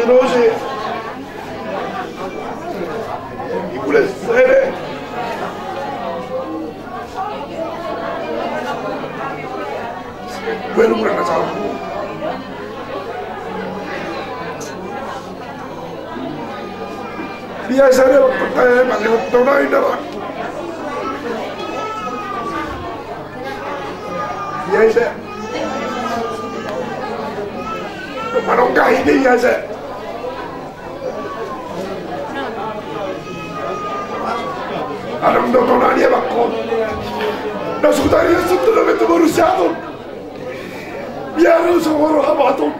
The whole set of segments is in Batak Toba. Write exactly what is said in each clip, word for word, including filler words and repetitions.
Dosi. Ibu les sebe. Gue lu kurang asal. Biasa dia waktu tanya masih waktu main dah, Pak. Biasa. Manonggahi dia biasa. Adong do tona dia bakko. Na sudah dia sudah na betul baru siapun. Biar lu semua roh apa tuh.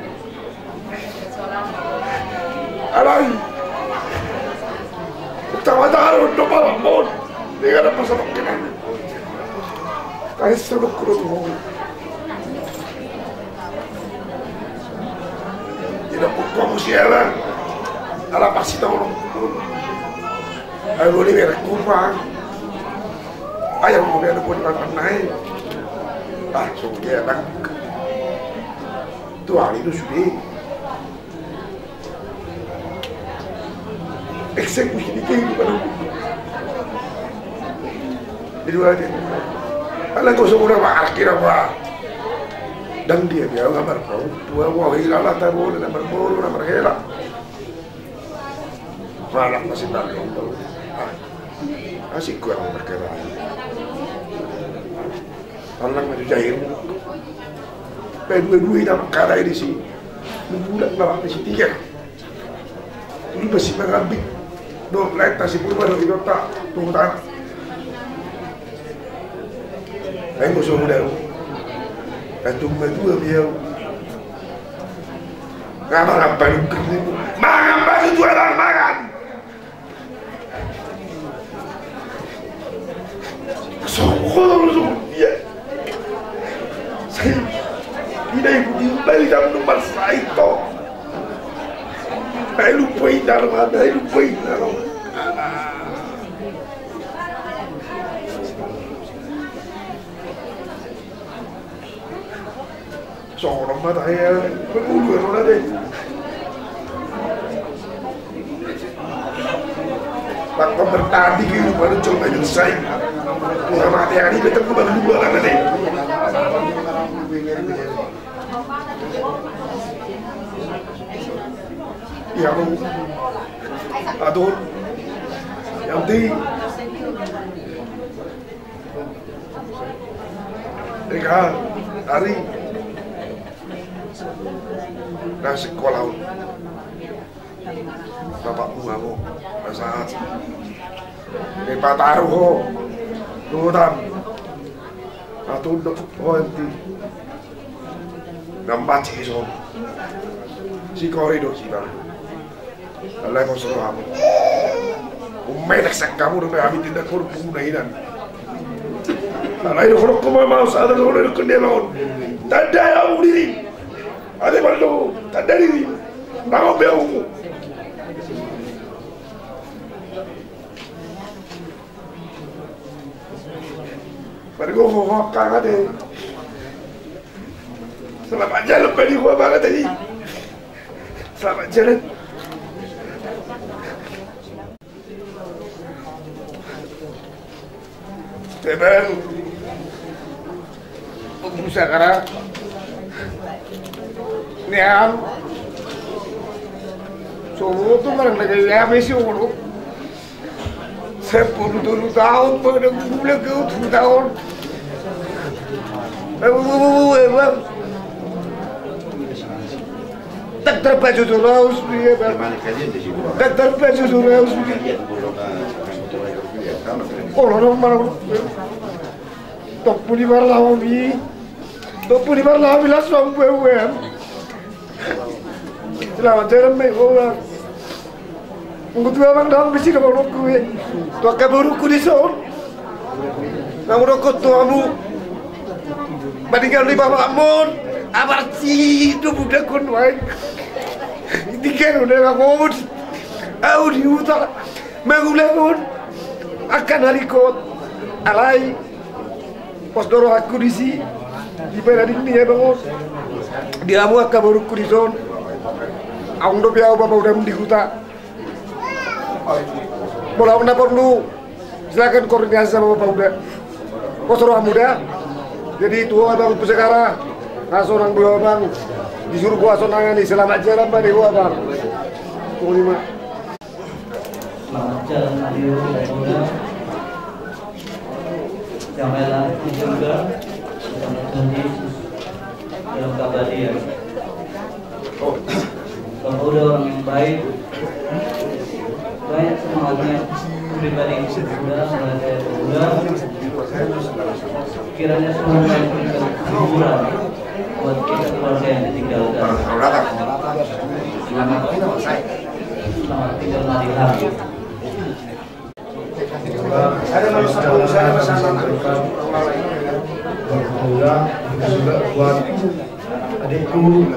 Alai. Utama taruh do balak mon. Dia ada pasal pakinan. Kaisa do kuro tu. Tidak pukul musi alang. Ala pasti tahu. Ayo boleh berak kupang. Ayo mau berak kupang naik. Ah, so dia bang. Tuhan itu sudah. Eksekusi di kehidupan. Jadi wajar. Ala kau seorang apa arki apa? Dan dia dia gambar kau tua wah hila lah taruh dan gambar boru gambar hela. Malah masih tak kau tahu. Ah, asik kurang berkelahi. Alang maju jahil. Pe dua-dua ina mangkalai di si. Bulan na di si tiga. Ini pasti mangambik. Dok lain tasi purba dok idota. Tunggu tanah. Ayo musuh muda. Katung madua biau. Ngamal apa lu kerja? Mangan batu dua orang mangan. Songko tong songko dia. Sai ina ibu di bali dam nomor sai to. Ai lupa ina ma, ai lupa ina. Songon on ma tahe, mangolu ero na dei. Bangko bertanding di rumah lu coba nyelesai. Kurang mati hari betul gua baru dua kan dei. Ya lu. Atur. Yang di Eka, Ari. Na sikola on. Bapakmu ngamo, na sahat. Ipataru ho. Tutam. Atunduk ho enti. Nambaci iso. Sikori do sibang. Alai kosoro hamu. Umenek sak hamu dope hami tindak korup punguna inan. Alai do korup kuma mau sada do korup kunde laon. Tanda hamu diri. Ade baldo tanda diri. Bangun be hamu. Baru gua mau makan ade. Selamat jalan, Pak, di gua banget tadi. Selamat jalan. Teman, pengusaha kara. Nian. Sobo tu barang lagi ya, mesi uruk. Sepuluh tolu taon, pada bulan ke tujuh taon. Eh, bu, bu, bu, bu, eh, bang. Tak terpacu terus, iya, bang. Tak terpacu terus, iya. Oh, lo, lo, lo. Topuni barlaho mi. Topuni barlaho mi, langsung, gue, gue. Selamat jalan, mate, gua. Mungkin tu abang dalam bisi ke bawah gue. Tu angka boruku di son. Namu rokok tu amu. Bandingkan di bawah amon. Abar si itu budak kon wae. Tiga udah bangun. Au di huta. Mangulahon. Angka na rikot. Alai. Pos do rohangku disi, di parading ni abang on. Di hamu angka borungku dison. Aung dope au bapa uda di huta. Molo aung na porlu, silakan koordinasi sama bapa uda. Kosoro hamu da. Jadi tu ho abang Pusegara, na sonang do ho abang. Disuruh ho sonang ni, selamat jalan bani ho abang. Tunggu lima. Selamat jalan, Mario, dan juga damailah di surga bersama Tuhan Yesus dalam keabadian. Bapa uda orang yang baik, banyak semangatnya pribadi yang muda, meraja yang muda. Kiranya Tuhan memberikan hiburan buat kita keluarga yang ditinggalkan. Selamat, selamat tinggal Madihang. Ada manusia, manusia, manusia. Juga buat adikku,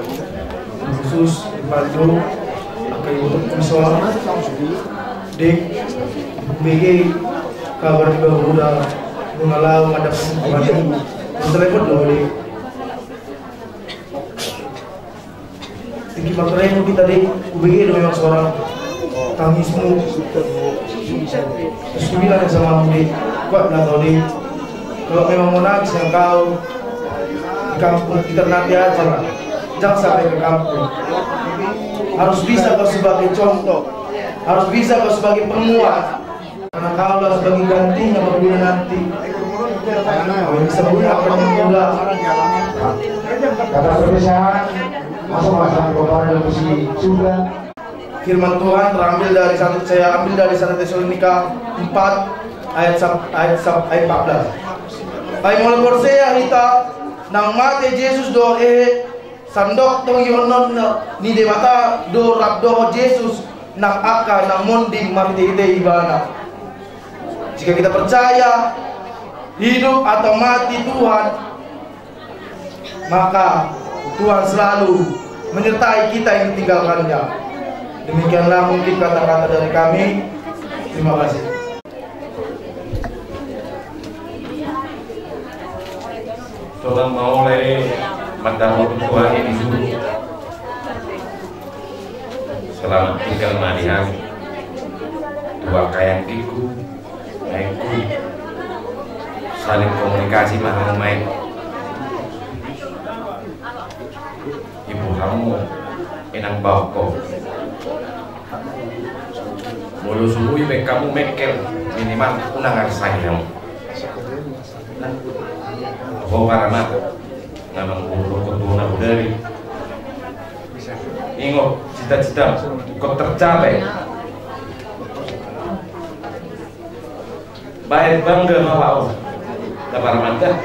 khusus di Palu, pakai untuk visual. Dik, B G, kabar di bapa uda, nunga laho ngadap Tuhan. Telepon dulu, Dik. Tingki maturenu kita, Dik, hubege do memang suara tangismu. Terus kubilang sama Dik, kuatlah kau, Dik. Kalau memang mau nangis engkau di kampung, kita nanti aja lah. Jangan sampai ke kampung. Harus bisa kau sebagai contoh. Harus bisa kau sebagai penguat. Karena kaulah sebagai gantinya apabila nanti kau bisa menggunakan yang muda. Kata perpisahan, masuk masa kepada musik surga. Firman Tuhan terambil dari satu, saya ambil dari satu Tesalonika empat ayat sab-, ayat sab-, ayat empat belas. Ai molo porsea hita, nang mate Jesus do, eh, sandok tongihononna ni Debata do rap dohot Jesus nang angka na monding marhitehite ibana. Jika kita percaya hidup atau mati Tuhan, maka Tuhan selalu menyertai kita yang ditinggalkannya. Demikianlah mungkin kata-kata dari kami. Terima kasih. Coba mau le, mata mau tuan ini dulu. Selamat tinggal Madihang. Tua kayak diku, naikku. Saling komunikasi mahal main. Ibu hamu, inang bauko. Molo suhui baen hamu mengkel, minimal unang arsai hamu. Ho parama, ngamang buruk kotona budari. Ingot, cita-cita, kau tercapai. Baik bangga ma laos. Dapat mantap.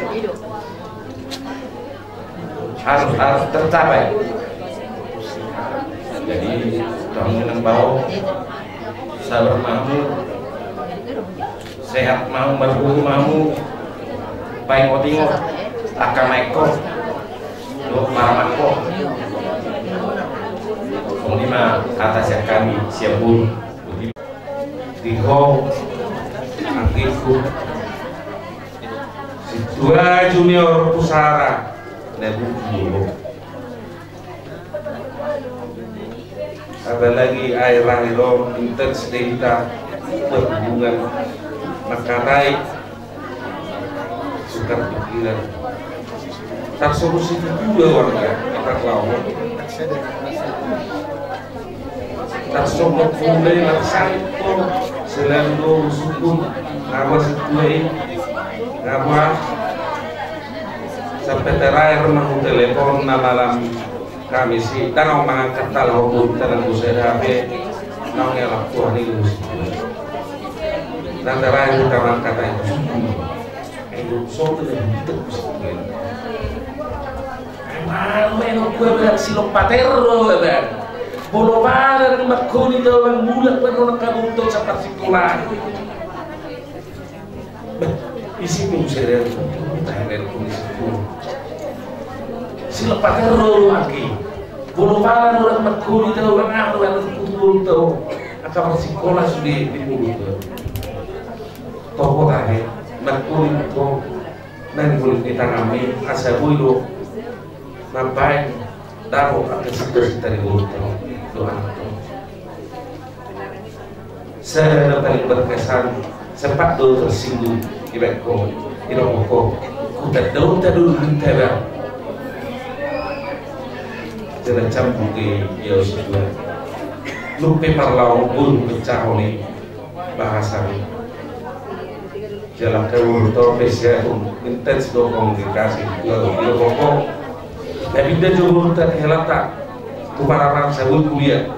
Harus, harus tercapai. Jadi, tong nang bau sabar mamu, sehat mamu, berguru mamu, paingot-ingot, akamaiko, dok maramakko. Songon i ma kata sian kami, sian bulu. Di ho, anggingku, Sintua Junior Pusara, na bungkulu. Apalagi akhir-akhir on intens do hita berhubungan, mangkatai, tukar pikiran. Tarsongon situtu do warga, anak lawan. Tarsongon mulai laksana, selalu do sukun, apa situtu i, apa, sampai terakhir manghutelepon na malam Kamis i, ndang au mangangkat, taho pun tanang busa H P, naung elak Tuhan i. Na terakhir hita mangkatai. Ai dong soto dan hidup. Ai malu meno kue berak silop paterro berak. Bolo parar mangkoni tau yang mulak mano nang kabunto sapat sikola. Isi pun seder. Tahan dari polisi pun. Silop paterro lagi. Bolo parar orang mangkoni tau yang anu yang kutu tau. Angka parsikola sude di mulut. Toho tahe, mangkoni toho, nang di mulut ni tanganmi, asa boi do mambaen dapot angka sita-sita di mulut toho. Tuhan. Sada na paling berkesan, sempat do tersinggung, ibaen ho, ibaen ho, hutanda-tanda do hutanda. Jala cambuk i, ia usi dua. Nunga pe parlao bulu pecah oleh bahasa ni. Jala kaul to pe sia tu intens do komunikasi, dua do, dua do. Tapi dia jumur tak helata, tu para sabut kuliah.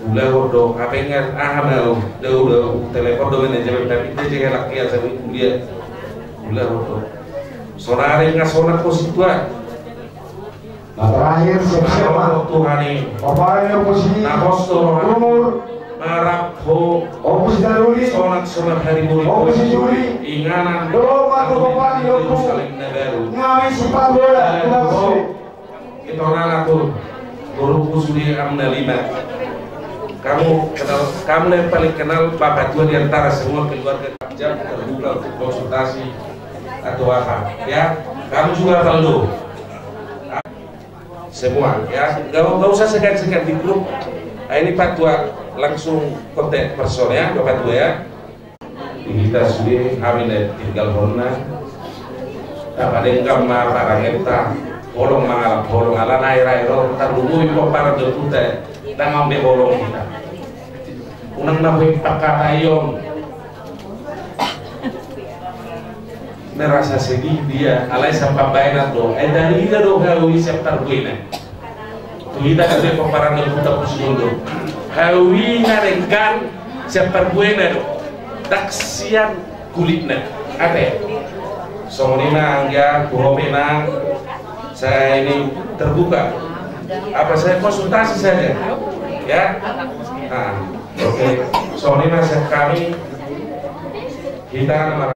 Ula hodo, apa ingat, ah, mau, dau, dau, telepon do manajemen, tapi dia jadi helak ia sabut kuliah. Ula hodo. Sonari nga sonari ko situa. Na terakhir, siap-siap, Pak. Tuhan i. Bapak, Ibu, sini. Na pos tu umur. Marap ho. Opo si Daruli. Sonat sonat hari muri. Opo si Juli. Inganan. Dohot ma tu Bapak di Oku. Saling na baru. Ngawis si Pak Bola. Kita nang atur. Guru kusudi amna lima. Kamu kenal, kamu yang paling kenal Bapak Tua di antara semua keluarga. Jam terbuka untuk konsultasi atau apa, ya. Kamu juga perlu. Semua, ya, nggak, nggak usah segan-segan di grup. Nah, ini Pak Tua langsung kontak person, ya, Bapak Tua, ya. Di hita sude, kami na tinggal hona. Apa dengkam ma parangenta, holong mangalap holong, ala nai rai ro, tarlului pomparan do tuta, tangan be holong hita. Unang na boi pakkatai on. Merasa sedih dia, alai sian pambaenan do. Eh, dari ida do hau i sian parbuena. Tu ida do be pomparan do tuta pusi gondo. Hau i na denggan sian parbuena do. Dang sian kulitna. Ate. Songon i ma anggia, tu ho pe nang. Saya ini terbuka. Apa saya konsultasi saja? Ya? Nah, oke. Songon i ma sian kami. Hita na mar-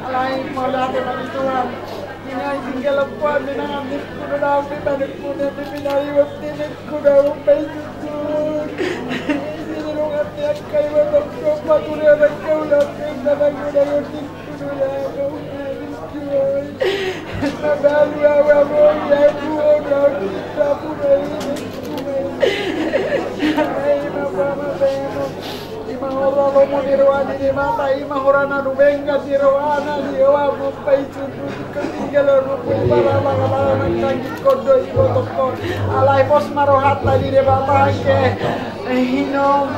Alai mauliate ma di Tuhan. Inang tinggal lempuan, inang ambil kuda daun di balik kuda di pinari waktu ini kuda umpai susun. Sini dong hati akai waktu kau patuh dia dan kau lampu dan aku dah ngerti kuda ya kau. Mabalu awa mau ya kuda kita kuda ini. Ai mapa mapa. Ima hora lomo ni roha ni Debata, ima hora na dumenggan ni rohana di roha mumpai sundu ketinggalan rumput para mangabala nangkanggi kondo ibotokkon. Alai pos ma rohanta di Debata angke. Hinom.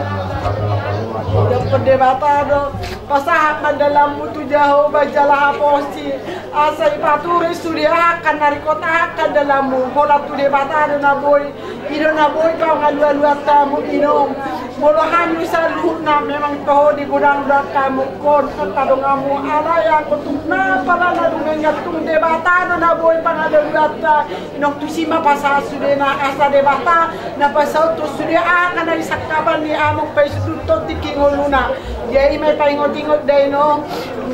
Dokkon Debata do. Pasahat ma dalanmu tu Jahowa jala haposi. Asa ipature sude angka na ringkot angka dalanmu. Holan tu Debata do na boi. I do na boi pangalualuanta hamu inom. Molo hami saluhutna memang toho digodang do angka hamu kon angka donganmu. Alai anggo tung na pala na dumenggan tung Debata do na boi pangalualuanta. Inom tusi ma pasahat sudena asa Debata na pasahathon sude angka na disangkapan ni amuk paisudut tingki ngoluna. Jadi ma paingot-ingot da inom.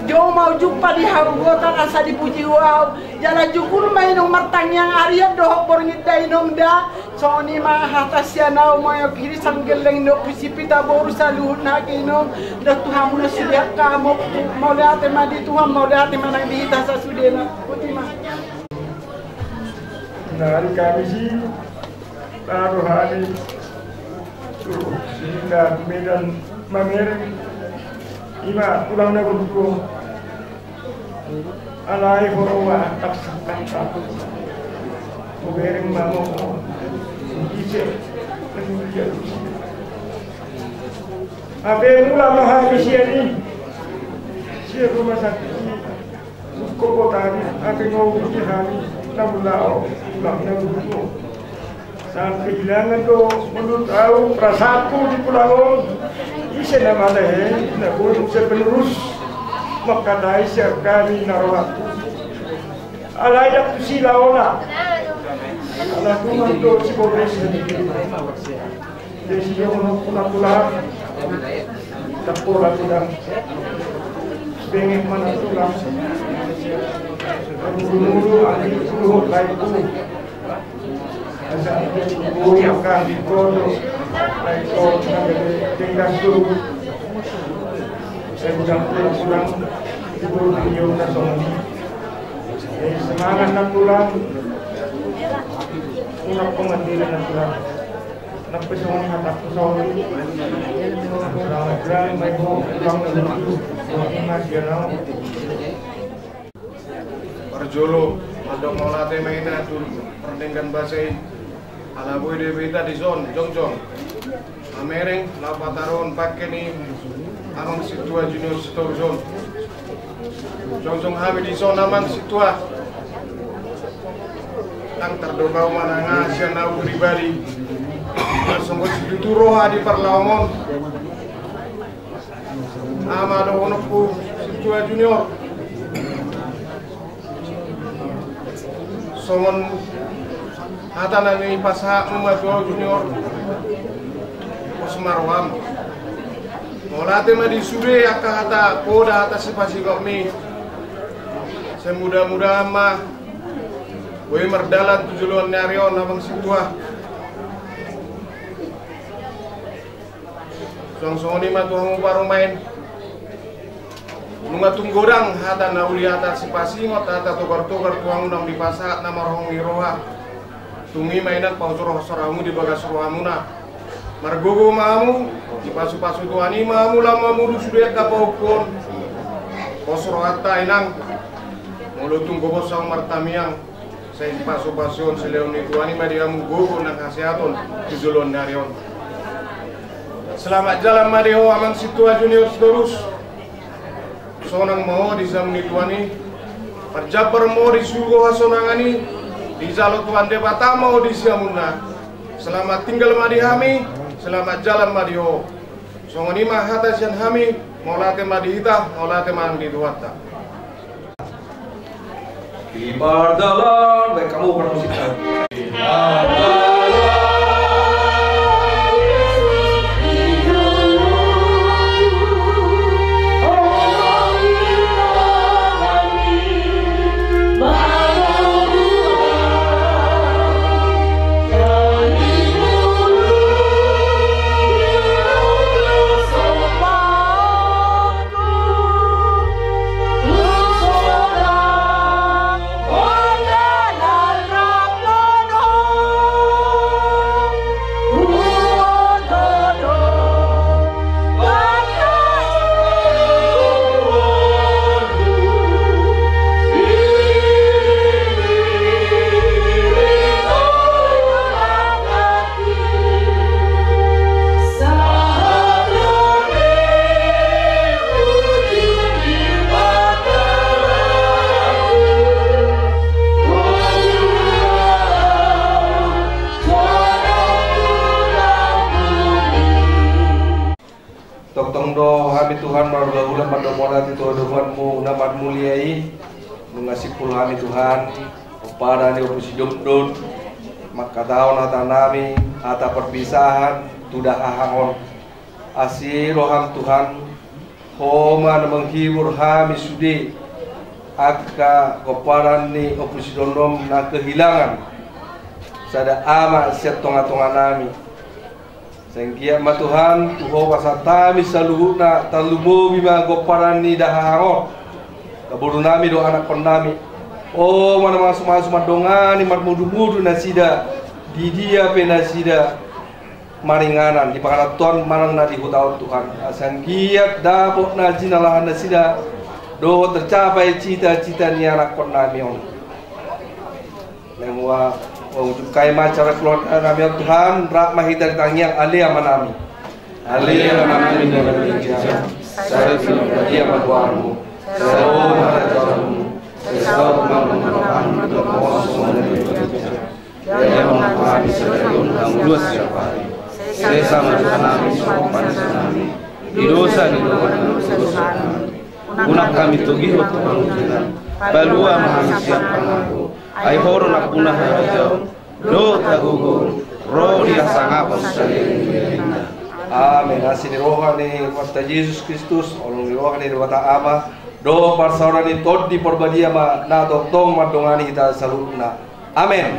Jou ma ujungpa di harugotan asa dipuji ho au. Jala jugul ma inom martangiang arian dohot borngin da inom da. Songon i ma hata sian au, molo hiri sanggelleng do pusi pita boru saluhutna angka inom. Dohot tu hamu na sude angka amuk, mauliate ma di Tuhan, mauliate ma nang di hita sasudena. Boti ma. Nari kami si taruh hari tu sinda Medan mamereng. Ima tulang na berjuang. Alai horo wa tak sangkap tak. Kubereng mamo. Ise. Ape mula mahami sian i. Sian rumah sakit. Kopo tadi, ape ngomong di hami. Namu lao. Namu lao. Sangat kehilangan do menurut au perasaanku di pulau on. Ise na mata he na boi muse penerus mangkatai sian kami na rohakku. Alai dang tusi laona. Ala Tuhan do si bobes. Jadi dia menurut pulang-pulang. Tak pola pulang. Pengen mana pulang. Semangat na tulang. Unang pengadilan na tulang. Nang pe songon i hatangku songon i. Selamat jalan, baik, ho, ulang na lucu. Songon i ma sian au. Parjolo, mandok mauliate ma hita tu pardenggan basa i. Ala boi do hita dison jongjong mamereng laho pataruhon bangke ni Amang Sintua Junior Sitorus on. Jongjong hami dison, Amang Sintua. Ndang tardok au manang aha sian au pribadi. Songon situtu roha di parlaom on, ama dohononku Sintua Junior. Songon hata na nipasahatmu ma tu au Junior, pos ma roham. Mauliate ma di sude angka hata poda, hata sipasingotmi. Sai mudah-mudahan ma boi mardalan tu joloan ni ari on, Amang Sintua. Suang songon i ma tu hamu parumaen. Nunga tung godang hata na uli, hata sipasingot, hata togar-togar tu hamu naung dipasahat na marhonging roha. Tung i ma inang pausur-usur hamu di bagas rohamuna. Margogo ma hamu, dipasu-pasu Tuhan i ma hamu laho mamurus sude angka pahompu on. Pos rohanta inang, molo tung gomos hamu martamiang. Sai dipasu-pasu on silehon ni Tuhan i ma di hamu gogo nang hasehaton tu joloan ni ari on. Selamat jalan ma di ho Amang Sintua Junior Sitorus. Sonang ma ho di siamun ni Tuhan i. Parjambar ma ho di surgo hasonangan i. Dijalo Tuhan Debata ma ho di siamunna. Selamat tinggal ma di hami. Selamat jalan ma di ho. Songon i ma hata sian hami. Mauliate ma di hita, mauliate ma di Tuhanta. Di pardalan, baik, kamu bermusik. Tongtong do hami Tuhan marhula-hula mandok mauliate tu hadomuanmu na marmulia i. Nunga simpul hami Tuhan, pomparan ni Ompu Sidondon, mangkatahon hata nami, hata perpisahan tu dahahang on. Asi roham Tuhan, ho ma na menghibur hami sude angka pomparan ni Ompu Sidondon na kehilangan sada ama sian tonga-tonga nami. Sai anggiat ma Tuhan, tu ho pasahat hami saluhutna, tarlumobi ma pomparan ni dahahang on. Angka boru nami dohot anakkon nami. Ho ma na mamasu-masu mandongani marmudu-mudu nasida, di dia pe nasida maringanan, di pangarantoan manang na di huta on Tuhan. Asa anggiat dapot na jinalahan nasida, dohot tercapai cita-cita ni anakkon nami on. Naeng ua, ua ujungkai ma acara keluarga nami on Tuhan, rap ma hita di tangiang Ale Amanami. Ale Amanami na di banua ginjang, sai pinarbadia ma goarmu, sai ro ma harajaonmu, sai saut ma rohanami di banua on songon na di banua ginjang. Ia ma hami sadari on hangoluan siapari. Sesa ma dosanami songon panesanami di dosa ni dongan na mandosa dosa tu hami. Unang hami togihon tu pangunjunan. Palua ma hami sian pangago. Ai ho do nampuna harajaon dohot hagogoon, ro di hasangapon saleleng ni lelengna. Amen. Asi ni roha ni Tuhanta Jesus Kristus, holong ni roha ni Debata Ama, Dohot parsaoran ni Tondi Parbadia ma na tongtong mandongani hita saluhutna. Amen.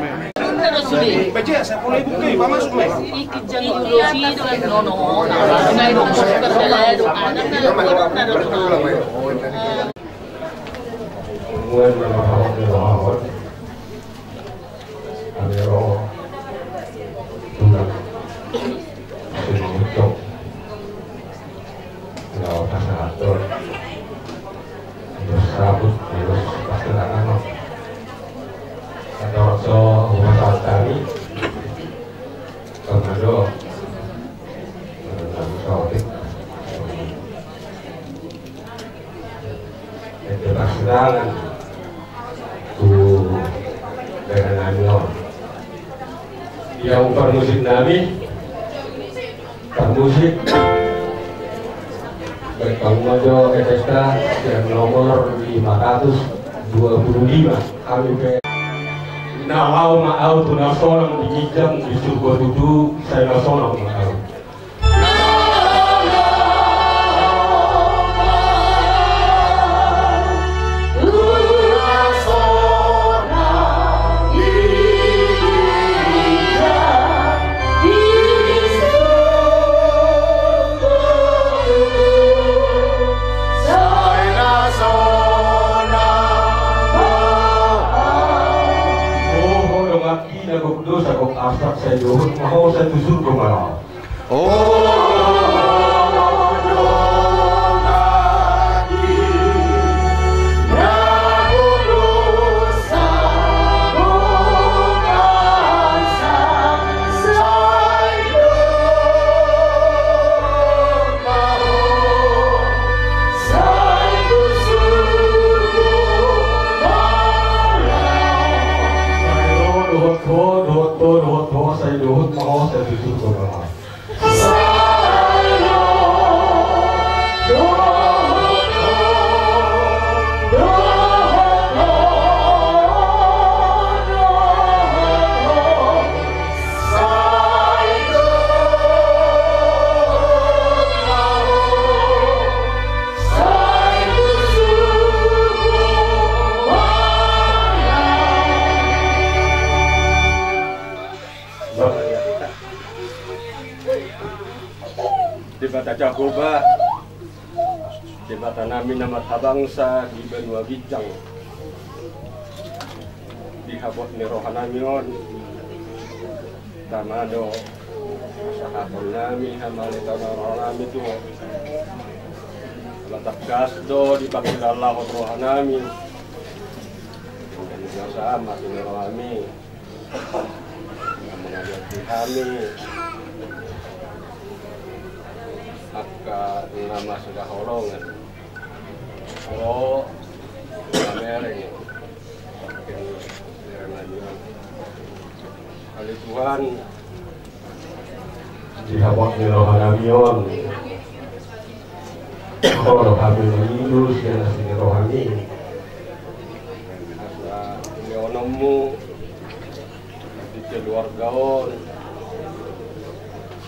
Hami ro tulang Simangucok. Lao pasahathon ulos saput, ulos parserahan. Atau so ulos parserahan. Kemado. Kemado. Ente parserahan tu daerah nami on. Ia parmusik nami, parmusik. Baik, kamu maju, F S K, yang nomor lima ratus dua puluh lima. Kami pe. Na laho ma au tu na sonang di ginjang di surgo tutu, sai na sonang ma au. Oho, donganki na gok dosa gok arsak, sai dohot ma ho, sai tu surgo ma ho. Dohot ho, dohot ho, dohot ho, sai dohot ma ho, sai tu surgo ma ho. Debata Jahowa, Debata nami na marhabangsa di banua ginjang, di habot ni roha nami on, tama do pasahaton nami, hamauliateon roha nami tu ho. Ala tangkas do dipangkilalahon roha nami. Dengan biasa mati ni roha nami. Mangajari hami angka na masihaholongan. Ro, pamereng. Ale Tuhan, di habot ni roha nami on, tolong hami mangido sian asi ni roha nami. Asa niononmu di keluarga on,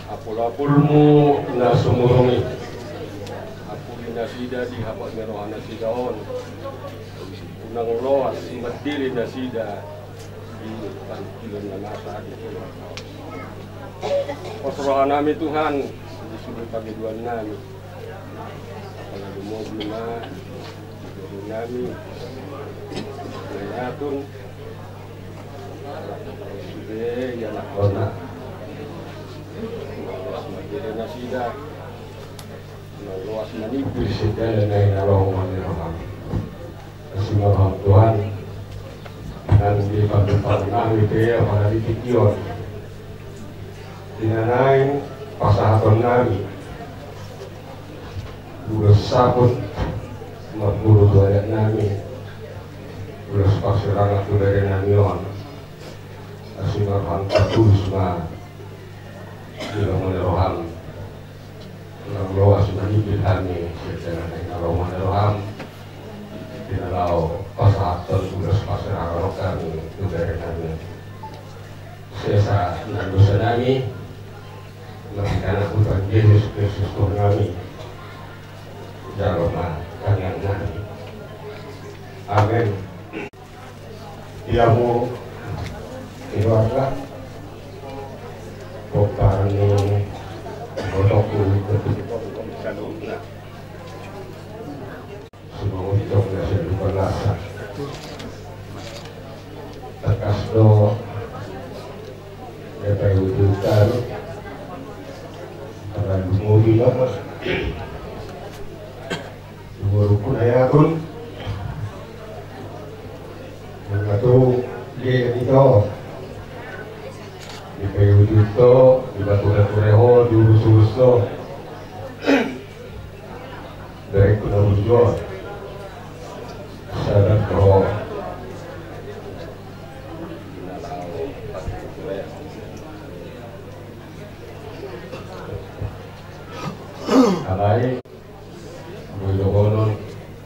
apulapulmu na sumurung i, apuli nasida di habot ni roha nasida on. Unang loas mandele nasida di parungkilon na masa di keluarga on. Pos roha nami Tuhan di sude pangidoan nami. Apala lumobi ma di dohot nami. Naiatun sude ianakhonna. Loas mandele nasida. Loas manimbir sitele na inaloho manero nami. Asi ma roham Tuhan. Nang di pandupaon nami pe apala di tingki on. Di na naeng pasahaton nami ulos saput marmulu tu adat nami, ulos parserahan tu bere nami on. Asi ma roham, patulus ma di lomo ni roham. Unang loas manimbir hami sitele na inaloho manero roham. Di na laho pasahathon ulos parserahan hami tu bere nami. Sesa nang dosa nami, marhite na Tuhan Jesus Kristus Tuhan nami. Jalo ma tangiang nami. Ia mo keluarga, pomparan ni botongku. Sumangujung na sian lupa nasa. Tangkas do na paihutihut hami. Karena lumobi nama. Lumobi pun ayakun. Mangatu dia ito. Dipaihutihut do, dipature-ture ho, diurus-urus do. Berengku na burju on. Sabar do ho. Alai, boi dohonon,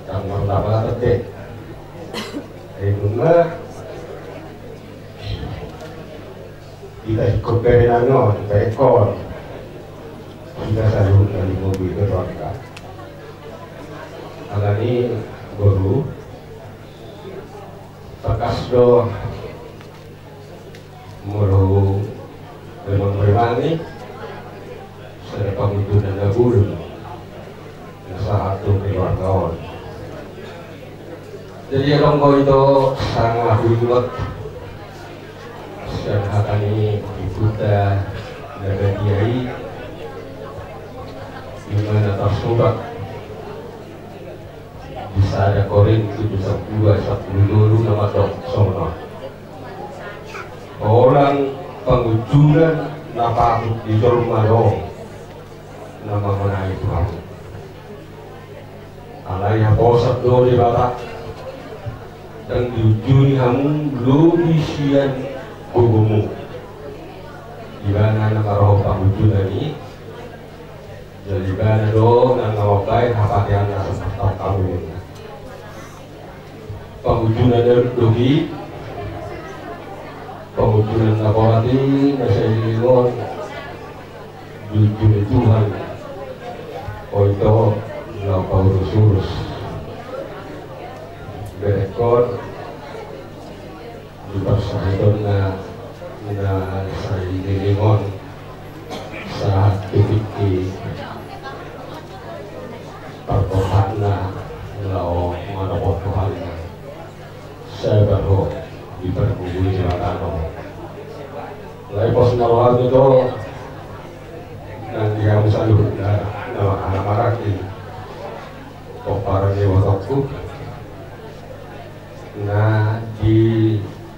ndang marlapatan be. Ai nunga hita ingkon bere nami on, hita ingkon. Hita saluhutna lumobi keluarga. Alani boru, tangkas do molo memang memang i, sada pangunjunan na bulung. Na sahat tu keluarga on. Jadi adong do ito sanga huingot sian hata ni iputa na badia i, di mana tarsurat di sada Korintus sampulu dua, sampulu tolu na mandok songon on. Holan pangunjunan na patut di jolma do na mangonai tu hamu. Alai haposan do Debata, ndang diunjuni hamu lobi sian gogomu. Ibana na marohop pangunjunan i, jala ibana do na mambahen hapatean na so martaon hamu. Pangunjunan na dok i, pangunjunan na borat i, na saleleng on, diunjuni Tuhan. Ito laho paurus-urus. Berengkon di parsahiton na, na saleleng on. Sahat tu tingki partohatna laho manopot Tuhanna. Sabar ho, dipargogoi Debata do. Alai pos ma rohami do, nang di hamu saluhutna na marhaha maranggi, pomparan ni botongku. Na di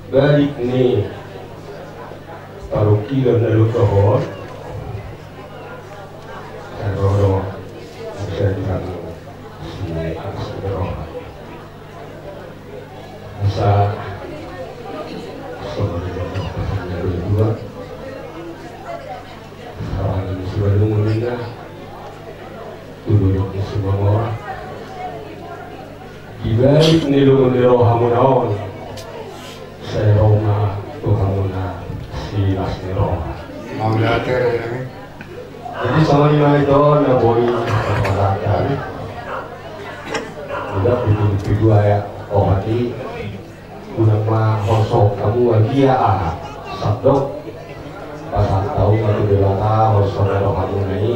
balik ni parungkilon na dok on, sai ro do, sai di hamu si Anas Roha. Asa songon i do pasanna dua. Sarangan ni Simalungun ninna, tu dolok ni Simamora. Di balik ni lungun ni rohamuna on, sai ro ma tu hamuna si las ni roha. Mauliate, Raja nami. Jadi songon i ma ito na boi parpalatan. Udah, pitu, pitu, dua ya, opat i. Unang ma hosohon hamu agia aha, sandok. Pasahat hamu ma tu Debata holso ni rohamuna i.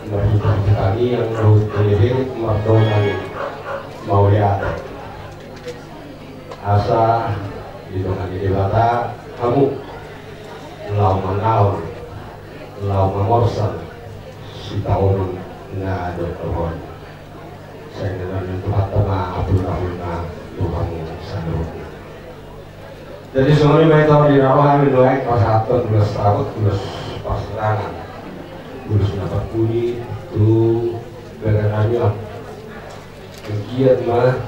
Marhitehite tangiang dohot hehe mardongan mauliate. Asa didongani Debata hamu laho manaon, laho mamorsan sitaonon na dok on. Sai na naeng Tuhanta ma hampuluna tu hamu saluhutna. Jadi songon i ma ito, di na ro hami nuaeng pasahathon ulos saput, ulos parsirangan, ulos na parpudi tu bere nami on. Anggiat ma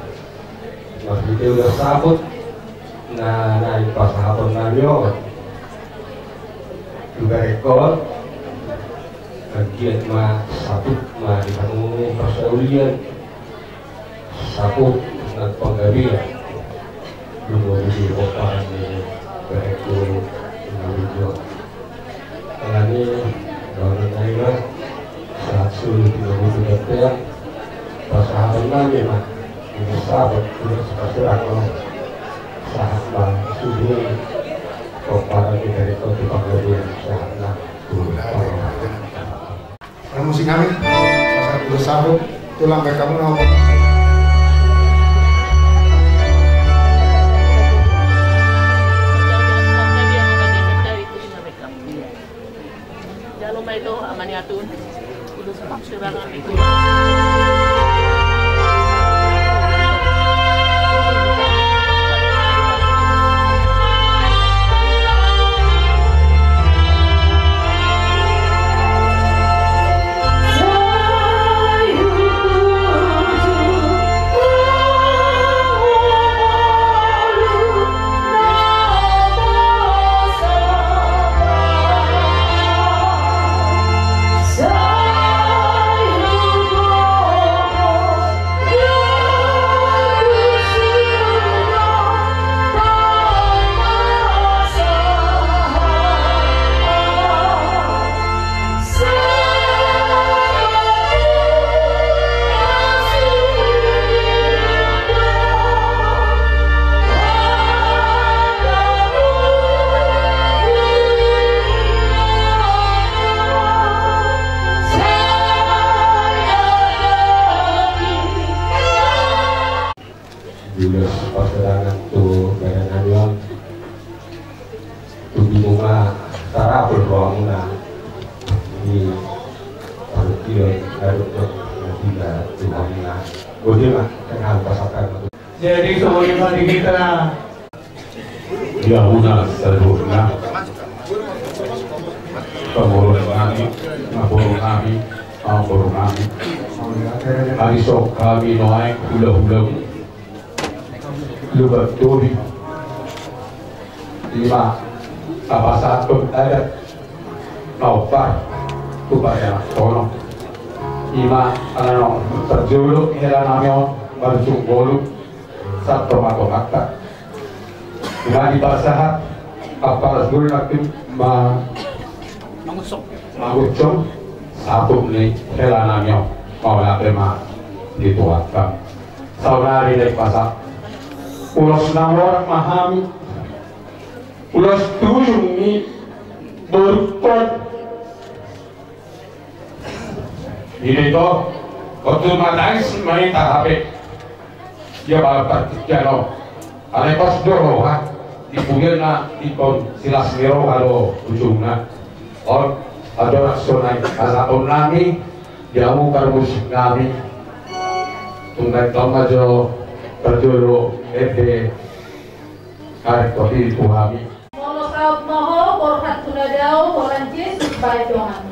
marhite ulos saput na naeng pasahaton nami on tu berengkon, anggiat ma saput ma di hamu parsaulian, saput nang panggabean. Lumobi di pomparan ni berengku na burju on. Alani dohonon nami ma, sahat solu di na burju, pasahaton nami ma ulos saput, ulos parsirangan. Sa Tujuan pomparan ni dari kau tu panggabean sahatna tu panggabean. Musik nami, pasal dua sahut, tulang bekamu nama. Jalo ma ito, amani atun. Udah sepak sirang ami. Ulos parsirangan tu badanami on. Tubumu ma tarapul rohamuna di parungkilon na dokdok na tiga tu hamuna. Bodi ma, tengah pasakan. Jadi, songon i ma di hita. Ia muna saluhutna. Pangurus nami, naboru nami, amangboru nami. Ari so hami nuaeng hulahula. Lumban tondi. Ima tapasahat adat na hombar tu parianakhonon. Ima ala naung tarjolo hela nami on marujung ngolu sahat tu hamatonganta. Ima dipasahat ampara sugul nangkin ma-, mangunsong sapup ni hela nami on. Mauliate ma di Tuhanta. Saonari na dipasahat ulos na horas ma hami, ulos tu ujung ni borungkon. Ito, waktu matangis main tahape. Ia bapak partingkian on. Alai pos do roha, di pudina, di pon silas ni roha do ujungna. On, andorang sonai, asa on nami, di hamu parmusik nami. Tung baen tong ma jo, parjolo, ende, karet kopi tu hami. Molo saut ma ho borhat tu na dao, holan Jesus baen dongan.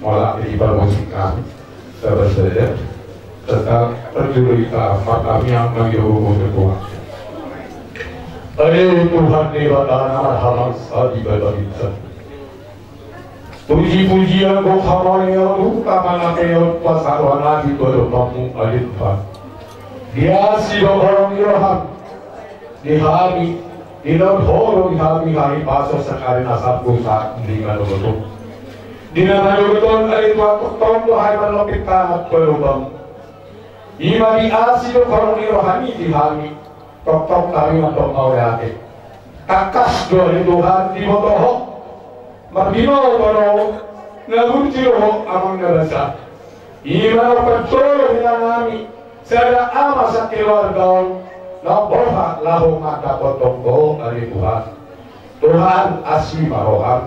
Mauliate di parmusik nami, sabar saja. Tetap parjolo hita martangiang mangido gogo tu Tuhan. Ale Tuhan Debata na marhalangsa di bagasan. Puji-pujian dohot hamauliateon tu Ama na pinasahat roha nami tu adopanmu, ale Tuhan. Di asi dohot holong ni roham di hami, di na hurang di hami, hami paso sakali na sapu sa di na dohot. Di na dohot ale Tuhan, tong do hami marlompit tangan tu adopanmu. Ima di asi dohot holong ni roham i di hami. Tongtong hami mandok mauliate. Tangkas do ale Tuhan diboto Ho, marbinoto do Ho, na burju do Ho amang na basa. I ma na parjolo hela nami sada ama sakeluarga on, na boha laho mandapothon Ho ale Tuhan. Tuhan, asi ma roham.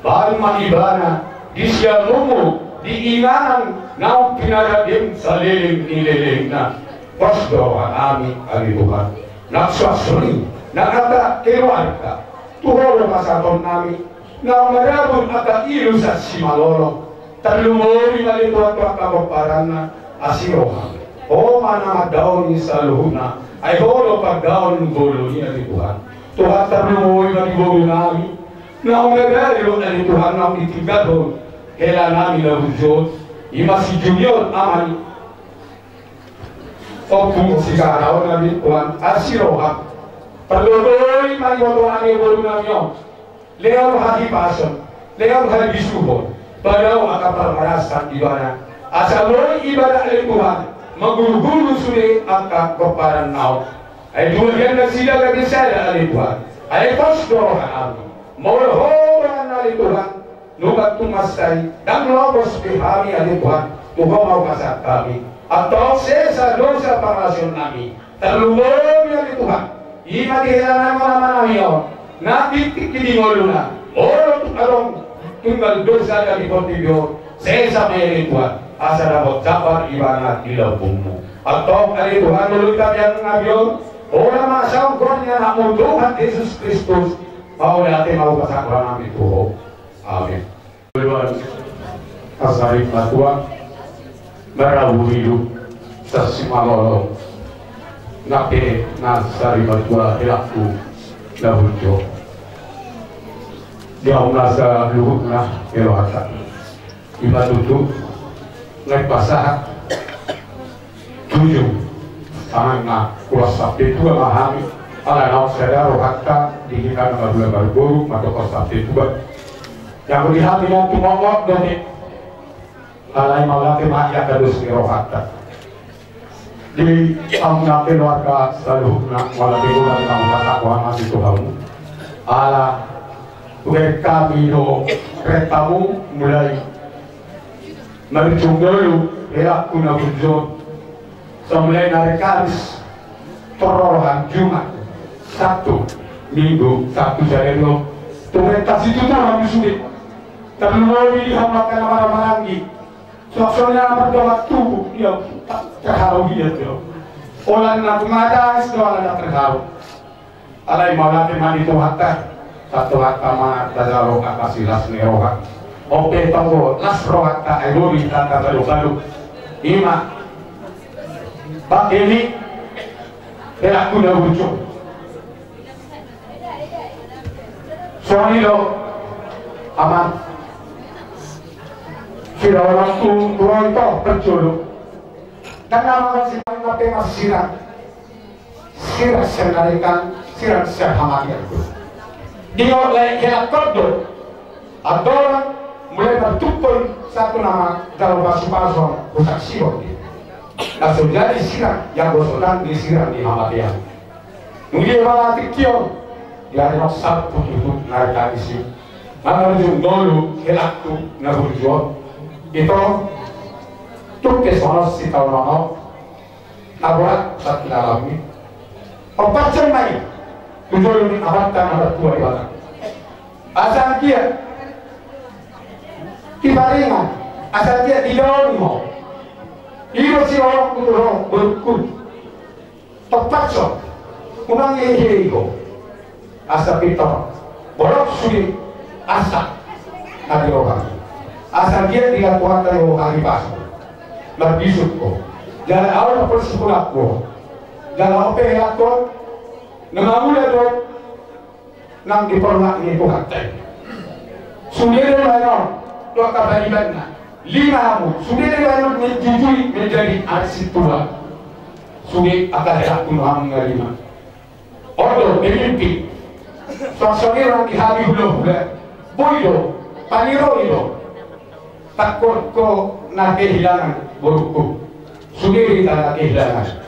Baen ma ibana di siamunmu, di inganan naung pinarade saleleng ni lelengna. Pos do roha nami ale Tuhan. Nang suang songon i nang angka keluarga, tu Ho do pasahaton nami, naung marabur angka ilusan simalolong. Tarlumobi ma ale Tuhan tu angka pomparanna. Asi roham. Ho ma na mandaoni saluhutna, ai Ho do pandaon bolon i ale Tuhan. Tuhan, tarlumobi ma di boru nami, naung gabe do ale Tuhan naung ditinggalhon hela nami na burju on, i ma si Junior ama ni Ompung Sigara on ale Tuhan. Asi roham. Parloboi ma iboto nami boru nami on. Lehon hahipason, lehon habisuhon, padao angka parhorasan ibana. Asa boi ibana ale Tuhan manggulugulu sude angka pomparanna on. Ai tu bagian nasida gabe sada ale Tuhan. Ai pos do roha nami. Molo Ho do ale Tuhan, nunga tung mansai, ndang lolos be hami ale Tuhan, tu Ho ma hupasahat hami. Antong sesa dosa parngoluon nami. Tarlumobi ale Tuhan, i ma di hela nami on, ama nami on, na di tingki di ngoluna, molo tung adong tunggal dosa di portibi on, sesa ma i ale Tuhan, asa dapot sabar ibana di lambungmu. Antong ale Tuhan, molo di tapian nami on, holan ma songon goar ni Anakmu Tuhan Jesus Kristus, mauliate ma hupasahat roha nami tu Ho. Amen. Tuhan, na sarimatua, marabur ilu, sasi malolo, na pe na sarimatua helakku na burju. Di hamu na saluhutna, helo hata. I ma tutu, na hupasahat. Tujuh. Tangan na kuras sampe tua ma hami, ala naung sada rohanta di hita na marhula marboru, mandok sampe tua. Yang di hami na tumongot do ni, alai mauliate ma i angka dos ni rohanta. Di hamu na keluarga saluhutna, mauliate ma i na hupasahat roha nami tu hamu. Ala, tu hami do rentamu mulai marujung dolu, helakku na burju on. Sai mulai na ari Kamis, tor roha Jumat, Sabtu, Minggu, Sabtu sadari on. Tung renta situtu hami sude. Tarlumobi di hamu angka na marhahamaranggi. Suang songon i na mardongan tubu, ia, terharu ia, ia. Holan na tumata, is do ala na terharu. Alai mauliate ma di Tuhanta, sian Tuhanta ma tajalo angka las ni roha. On pe tonggo las rohanta, ai boi hita tabalobaloba. I ma. Pak Edi, helakku na burju. Songon i do, amang. Sirang tu, tu roha i do, parjolo. Ndang na mangasi, ndang na pe masirang. Sirang sian ari kan, sirang sian hamatean. Di on lae helak on do. Andorang mulai martungkol satu nama jalo pasupasu husaksihon di. Na so jadi sirang, yang gosonang di sirang ni hamatean. Nunga di bagasan tingki on, di ari na salpu tutu na ari Kamis i. Marujung dolu helakku na burju on. Ito, tung pe songon sitaonon on. Na borat, satu dalam ni. Opat jam mai. Tu jolo ni abanta na martua di Batak. Asa dia. Di paringan. Asa dia di daun mo. Ido si orang kutu orang berkut. Opat jam. Unang ye ye iko. Asa pintor. Bolok sude asa na di roham. Asa dia di lakuan dari roham di pasu. Marbisuk ko. Jala au na polisi pulak ko. Jala ope lakon. Na mangula do. Nang di porlak ni Tuhanta i. Sude do baenon. Dua kapalibanna. Lima hamu. Sude do baenon menjujui menjadi anak sintua. Sude angka helakku na hamu na lima. On do, pemimpin. Suang songon i nang di hami hulahula. Boi do, paniroi do. Tangkon ho na kehilangan borungku. Sude hita na kehilangan.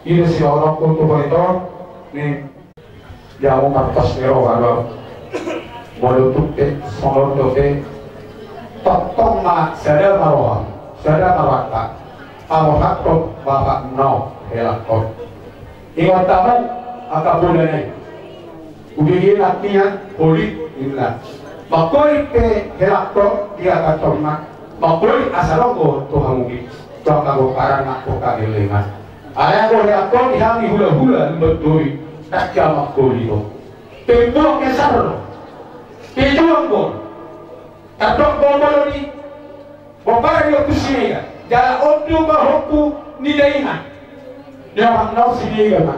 Ido sidohononku tu ho ito. Ni, dia ma martos ni roha do. Molo tung pe songon on dope, tongtong ma sada ma roha, sada ma rohanta. Paboahon Bapak na helakhon. Ingot hamu angka poda na i. Ude dia na nian holit inna. Mangholit pe helakhon dia kantong ma. Mangholit asa ro tu hamu i. Tu angka pomparan na pomparan lenga. Alai anggo helakhon di hami hulahula Lumban Tobi, ndang dia mangholit do. Pe buang kesar do. Pe juang do. Tardok bolon-bolon i. Pomparan ni Ompu Simega. Jala on do ma Ompu ni dainang. Ni on ma na Simega ma.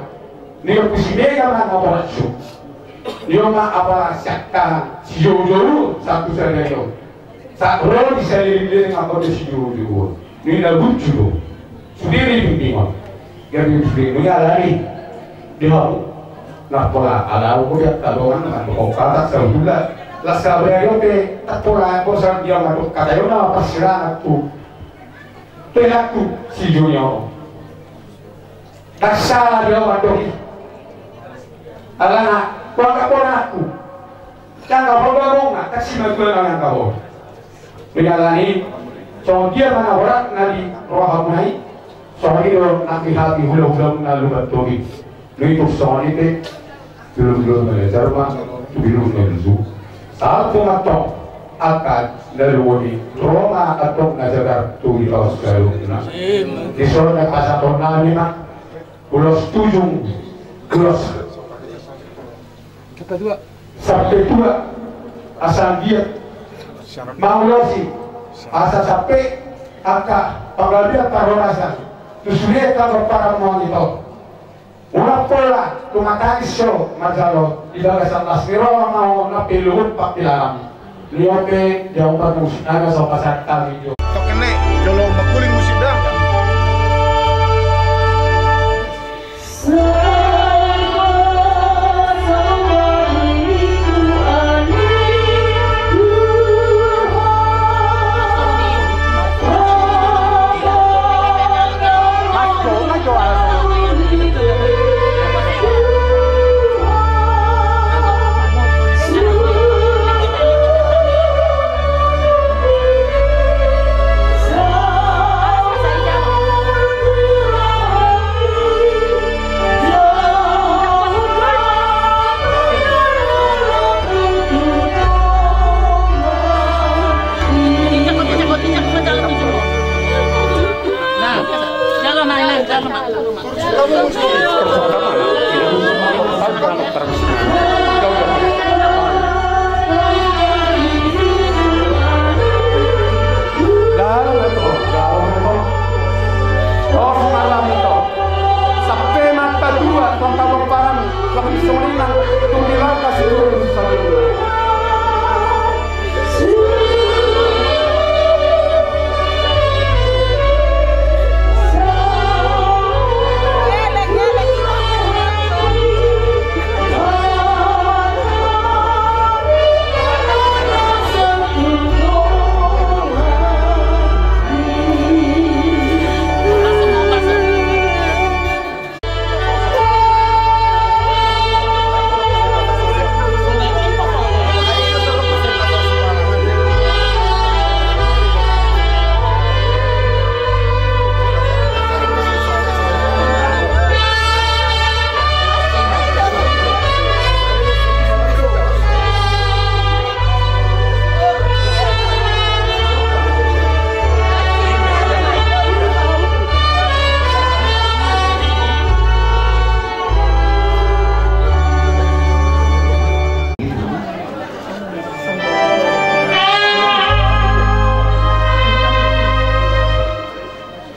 Ni Ompu Simega ma na borat so. Ni on ma apala siangkangan sijou-jou satu sadari on. Sahat ro di saleleng-leleng angka na sijou-jou. Ni na buncu do. Sude ni bimbingon. Gabe sude ni alani. Di hamu. Na pola ala au dia tadongan na mandok kata sahulan. Las sabario pe tak pola bosan dia mandok kata i na parsirangan tu. Pelaku si Junior. Ndang sala dia mandok i. Alana, kuangka ponaku. Jangka poda bonga, kasi matua na jangka poda. Menyalani, songon dia ma na horat na di rohamuna i, songon i do na di hati hulahula na Lumban Tobi. Nunga tung songon i pe, dulu-dulu manajar ma, dulu-dulu. Sahat tu mantong, angka na luo ni, ro ma antong na jagar tu di kaus galup na. Di songon na pasahaton nami ma, ulos tujung, ulos. Sampe tua. Sampe tua. Asa anggiat. Mangulosi. Asa sampe angka panggabean parhorasan. Tu sude angka pomparan muna i. Unang pola, tu mata i so, manjalo, di bagasan las ni roha ma ho, na pe luhut pangkilalang. Ni on pe, dia umpat musik naga so pasahat hami jo. Tokene, jolo mangkuling musik da.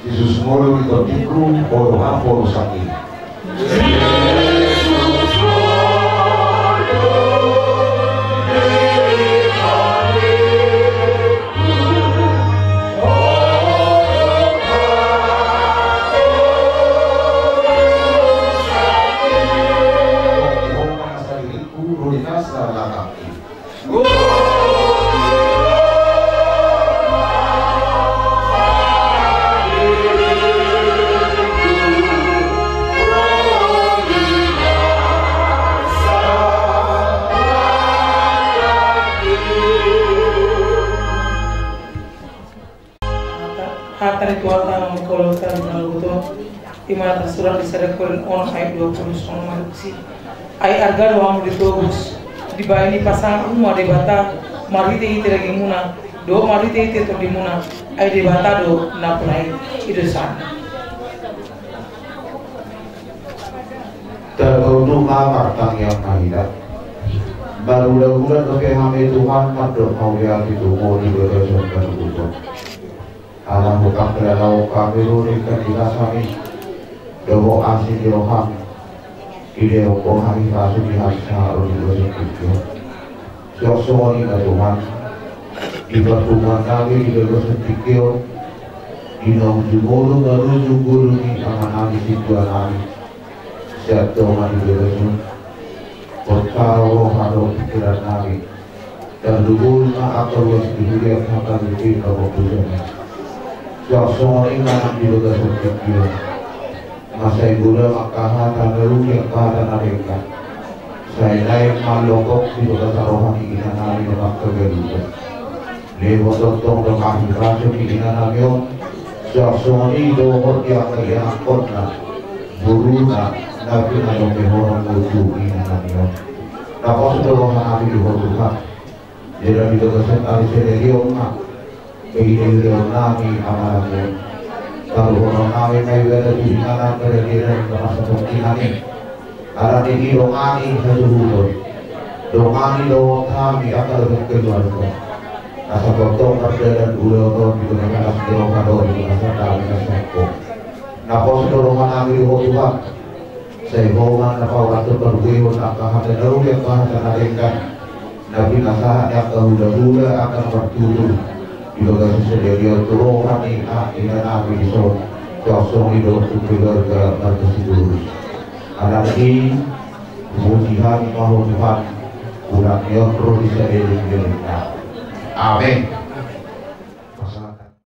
Jesus ngolu di tondingku, boru hapo rusak i. Tuhanta na mangkaholongi hita di na logot on, i ma na tarsurat di Sada Korint onom ayat dua pulu songon on, marisi. Ai arga do hamu ditobus, dibahen i pasangaphon ma Debata, marhitehite dagingmuna dohot marhitehite tondimuna. Ai Debata do nampuna i, i do sahatna. Tartutup ma martangiang ma hita. Marhulahula dope hami Tuhan mandok mauliate tu Ho di bagasan partutupan. Ala hutang pala laho hami ro di kandilas hami dohot asi ni roham. Dilehon Ho hami pasupasu di hansa ro di bagasan tingki on. Suang songon i ma Tuhan, di parpunguan nami di bagasan tingki on, di naung jumolo marujung ngolu ni amanami sintua nami, sian tonga ni bagasan on, porsara roha dohot pingkiran nami. Tarlumobi ma angka ruas ni huria hata ni pinompar bujana. Suang songon i ma nang di bagasan tingki on. Mansai godang angka hata na uli, angka hata na denggan. Sai naeng ma lopok di bagasan roha ni inanami dohot angka galuhon. Lehon tongtong do hahipason di inanami on. Suang songon i dohot di angka ianakhonna, boruna, na pinadongehon Ho tu inanami on. Na pos do rohanami di Ho Tuhan. Jala di bagasan ari sadari on ma paidahion nami amanami on. Taruhonon nami ma ibana tu inganan, pada dia dan masa pengkinani. Alani i dongani hasuhuton, dongani dohot hami angka dohot keluarga. Asa tongtong mardalan ulaon on di bagasan las ni roha dohot di bagasan damai na sangkop. Na pos do rohanami di Ho Tuhan. Sai Ho ma na paolanhon, paruehon angka hata na uli, angka hata na denggan, na pinasahat ni angka hulahula, angka na martutur di bagasan sadari on tu roha ni inanami dison, suang songon i dohot tu keluarga marga Sitorus. Alani i, puji hami ma Ho Tuhan, unang ni on ro di saleleng ni lelengna. Amen.